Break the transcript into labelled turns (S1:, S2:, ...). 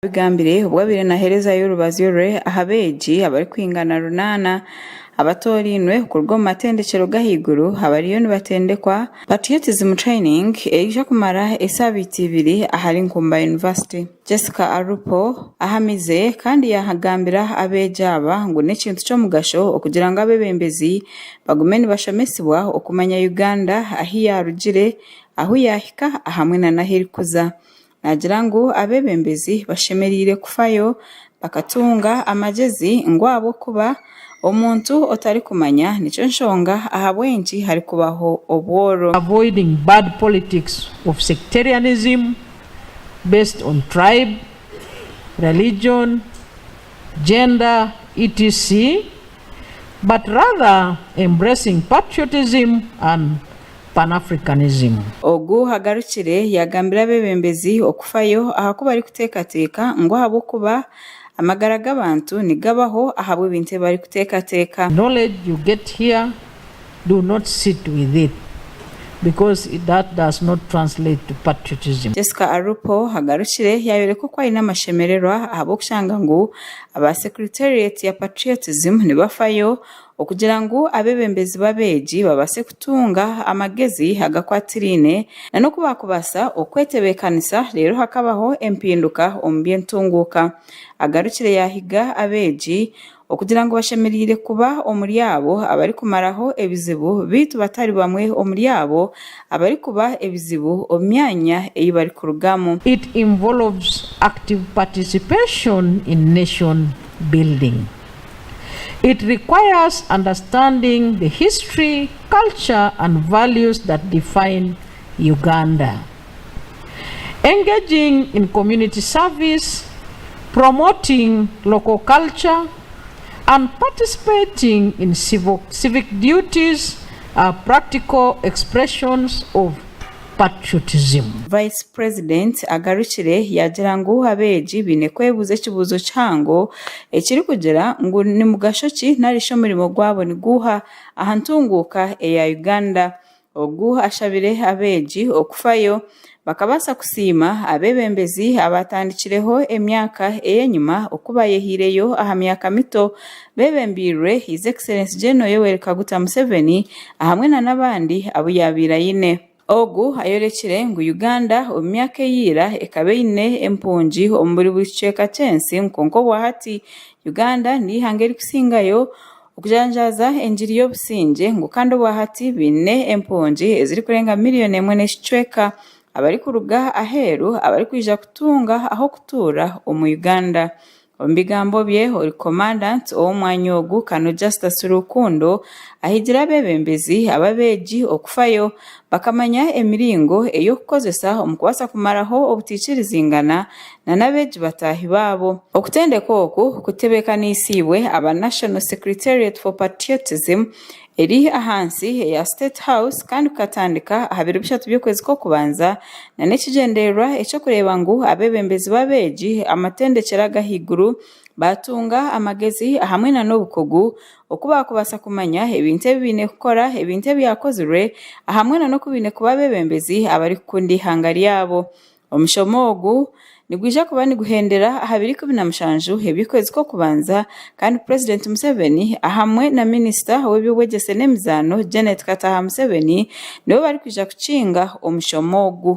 S1: Abigambire obu abaire naheerezayo orubazyo rwe aha beegi abarikwingana runaana abatoorainwe kuruga omu matendekyero g'ahaiguru abariyo nibatendekwa Patriotism Training eriija kumara esaabiiti ibiri ahari Nkumba University. Jessica Alupo ahamize kandi yaagambira abeegi aba ngu n'ekintu ky'omugasho okugira ngu abeebembezi bagume nibashomesibwa okumanya Uganda ahu yaarugire, ahu yaahika hamwe n'ahu erikuza. Naagira ngu abeebembezi bashemereire kufayo bakatunga amagyezi ngu ahabw'okuba omuntu otarikumanya nikyo nshonga ahabw'enki harikubaho obworo.
S2: Avoiding bad politics of sectarianism based on tribe, religion, gender, etc but rather embracing patriotism and Pan-Africanism.
S1: Ogu agarukire yaagambira abeebembezi okufayo aha ku barikuteekateeka ngu ahabw'okuba amagara g'abantu nigabaho ahabw'ebintu ebi barikuteekateeka.
S2: Knowledge you get here do not sit with it because that does not translate to patriotism.
S1: Jessica Alupo agarukire yaayoreka oku aine amashemererwa ahabw'okushanga ngu aba Secretariat ya Patriotism nibafayo Okugira ngu abeebembezi b'abeegi babaase kutunga amagezi agakwatiraine na n'oku baakubaasa okwetebeekanisa reero hakabaho empinduka omu by'entunguuka. Agarukire yaahiga abeegi okugira ngu bashemereire kuba omuri abo abarikumaraho ebizibu beitu batari bamwe omuri abo abarikuba ebizibu omu myanya ei barikurugamu.
S2: It involves active participation in nation building. It requires understanding the history, culture and values that define Uganda. Engaging in community service, promoting local culture, and participating in civil, civic duties are practical expressions of patriotism.
S1: Vice President agarukire yaagira ngu abeegi baine kwebuuza ekibuuzo kihango ekirikugira ngu ni mugasho ki narishi omurimo gwabo niguuha aha ntunguuka eya Uganda. Ogu ashabire abeegi okufayo bakabaasa kusiima abeebembezi abaatandikireho emyaka ey'enyima oku bayehaireyo aha myaka mito beebembeirwe His Excellency General Yoweri Kaguta Museveni ahamwe na n'abandi abu yaabaire aine. Ogu ayorekire ngu Uganda omu myaka eya ira ekaba eine empungi omu buri buri kicweka ky'ensi kwonka obwahati Uganda n'eihanga erikusingayo okujanjaaza engiri y'obusingye ngu kandi obwahati baine empungi ezirikurenga miriyoni emwe n'ekicweka abarikuruga aheeru abarikwija kutunga ah'okutuura omu Uganda. Omu bigambo bye, ori Commandant ow'omwanya ogu, Kano Justus Rukundo ahigire abeebembezi ab'abeegi okufayo bakamanya emiringo ey'okukozesa omu kubaasa kumaraho obutaikirizingana na n'abeegi bataahi baabo. Okutendekwa oku kutebeekaniisiibwe aba National Secretariat for Patriotism eri ahansi eya State House kandi kukatandika aha biro bishatu by'okwezi kw'okubanza na n'ekigyendererwa eky'okureeba ngu abeebembezi b'abeegi amatendekyero ag'ahaiguru baatunga amagezi hamwe na n'obukugu oku baakubaasa kumanya ebintu ebi baine kukora, ebintu ebyakozirwe hamwe na n'oku baine kuba abeebembezi abarikukunda eihanga ryabo. Omushomo ogu nigwija kuba niguhendera aha biro 17 eby'okwezi kw'okubanza kandi Purezidenti Museveni ahamwe na Minisita w'eby'obwegyese n'emizaano Janet Kataha Museveni nibo barikwija kukinga omushomo ogu.